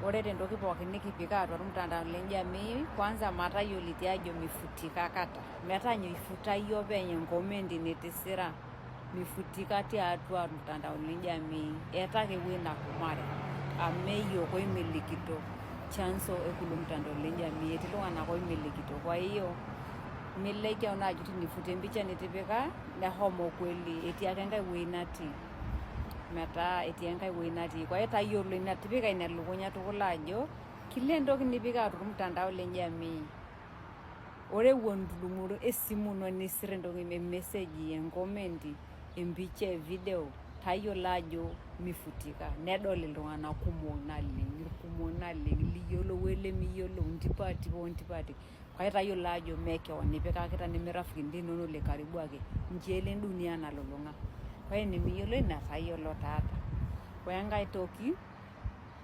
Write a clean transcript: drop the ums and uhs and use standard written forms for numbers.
Ore tentoki pookin nikipik atua ormutandao le jamii, kwanza matayioliti ajo mifutika kata. Metaa ifuta iyie openy enkomendi nitisira, mifutika tiatua ormutandao le jamii. Eeta ake ewueji nahumare amu mee iyiok oimilikito chanzo e kulo mtandao le jamii, etii iltung'anak oimilikito. Kwa hiyo miliki naaji tenifuta empicha nitipika neshomo kweli, etii ake enkae wueji natii. Metaa etii enkae wueji natii. Kwa hiyo tayiolo ina, tipika ina elukunya tukul ajo kila entoki nipik atua ormutandao le jamii, ore ewuon itu idumu esimu ino nisir entoki, emessage, enkomendi, empicha, evideo, tayiolo ajo mifutika. Nedol iltung'anak kumok naleng, irkumok naleng liyiolou olemiyiolou, intipati ontipati. Kake tayiolo ajo mee keon ipikakita neme rafikini linono le karibu ake, nchoo elo endunia nalulung'a. Ore enimiyiolo ina tayiolo taata. Ore enkae toki.